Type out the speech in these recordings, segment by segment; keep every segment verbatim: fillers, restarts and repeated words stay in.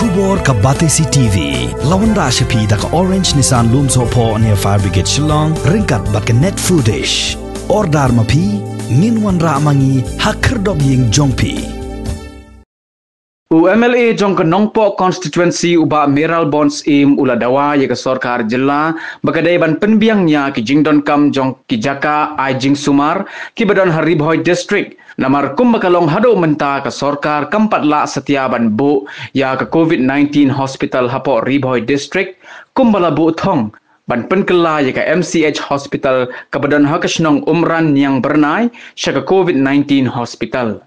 Khubor ka Batesi T V. La wanrah sha phi da ka Orange Nissan Lumsohphoh near Fire Brigade Shillong, ryngkat bad ka Net Foodish. Order ma phi, ngin wanrah ma ngi ha khyrdop ïing jong phi. U M L A jong ka Nongpoh Constituency u Bah Mayralborn Syiem u la dawa ïa ka sorkar jylla ba ka dei ban pynbiang ïa ki jingdonkam jong ki jaka ai jingsumar kiba don ha Ri Bhoi District. Namar kumba ka long haduh mynta ka sorkar kam pat lah satia ban buh ïa ka COVID nineteen hospital hapoh Ri Bhoi District, kumba la buh thong ban pynkylla ïa ka M C H hospital kaba don ha ka shnong Umran Niang Byrnai sha ka COVID nineteen hospital.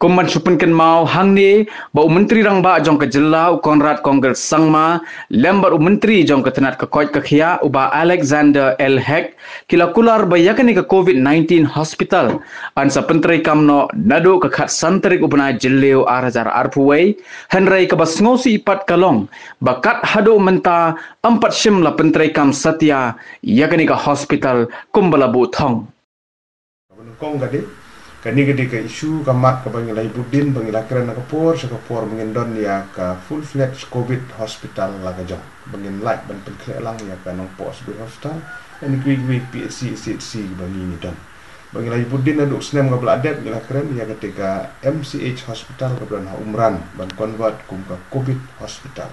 Kum ban shu pynkynmaw hangne ba u Myntri Rangbah jong ka jylla u Conrad Kongkal Sangma lem bad u Myntri jong ka tnat ka koit ka khiah u Bah Alexander L Hek ki la kular ba ïa kane ka COVID nineteen hospital yn sa pyntreikam noh naduh ka khatsan tarik u bnai Jylliew ar hajar arphew wei, hynrei kaba sngewsih pat ka long ba kat haduh mynta ym pat shym la pyntreikam satia ïa kane ka hospital kumba la buh thong. Kaba nyngkong ka dei, kane ka dei ka issue ka mat kaba ngi la ïa bud dien ba ngi la kren na ka por sha ka por ba ngin don ïa ka full fledged COVID hospital la ka jong, ba ngin lait ban pynkhreh lang ïa ka Nongpoh Civil Hospital, lane kiwei kiwei ki P H C, C H C ba ngi ngi don. Ba ngi la ïa bud dien naduh snem kaba la dep ngi la kren ïa kata ka M C H hospital kaba don ha Umran ban convert kum ka COVID hospital.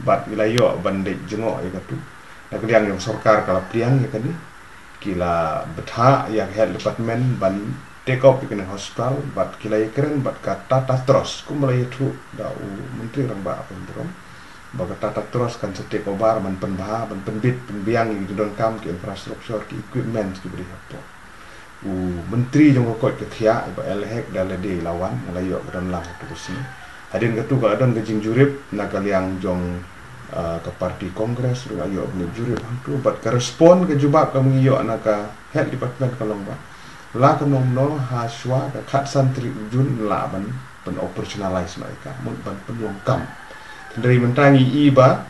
Bad ngi la ïoh ban leit jngoh ïa katu. Na ka liang jong sorkar ka la pliang ïa kane. Ki la bthah ïa ka health department ban take up ïa kane ka hospital bad ki la ïakren bad ka Tata Trust kumba la ïathuh da u Myntri Rangbah Pynburom ba ka Tata Trust kan sa take over ban pynbha, ban pynbit pynbiang ïa ki jingdonkam, ki infrastructure, ki equipment kiba dei hapoh. U Myntri jong ka koit ka khiah i Bah L Hek da lade i la wan, nga la ïoh ka don lang katu ka sngi. Hadien katu ka la don ka jingjurip na ka liang jong, ah, ka party Congress ruh nga ïoh ka jurip hangtu, bad ka respond, ka jubab kaba ngi ïoh na ka health department ka long ba la ka nongno ha shuwa ka khatsan tarik Jun lah ban pyn operationalize noh ïa ka, mut ban pynlong kam. Hynrei mynta ngi i ba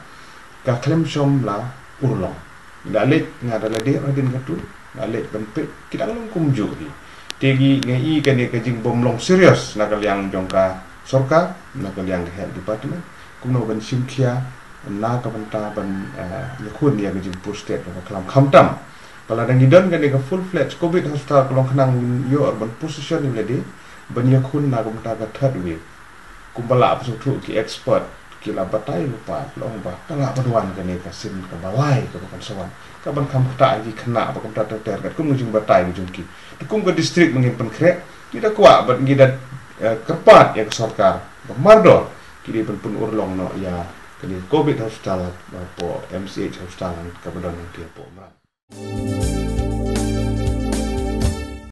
ka khlem shym la urlong. Nga leit, nga da lade hadien katu, nga leit ban peit, ki dang long kumjuh hi. Te ngi, nga i kane ka jingbym long serious na ka liang jong ka sorkar, na ka liang ka health department, kumno ban shim khia na ka bynta ban, eh, ïakhun ïa ka jingpur stet jong ka khlam, khamtam ba lada ngi don kane ka full fledged COVID hospital ka long khnang ïoh ban position ïa lade ban ïakhun na ka bynta ka third wave. Kumba la pynshong thuh ki expert, ki la batai lypa, ki la ong ba ka lah ban wan kane ka sien kaba lai kaba kan sa wan, kaban kham ktah ïa ki khynnah ba kumta ter ter katkum ka jingbatai ka jong ki. Te kum ka district ba ngin pynkhreh, ngi da kwah bad ngi da, eh, kyrpad ïa ka sorkar ba mardor ki dei ban pynurlong noh ïa kane ka COVID hospital, eh, hapoh M C H hospital kaba don hangtei hapoh Umran.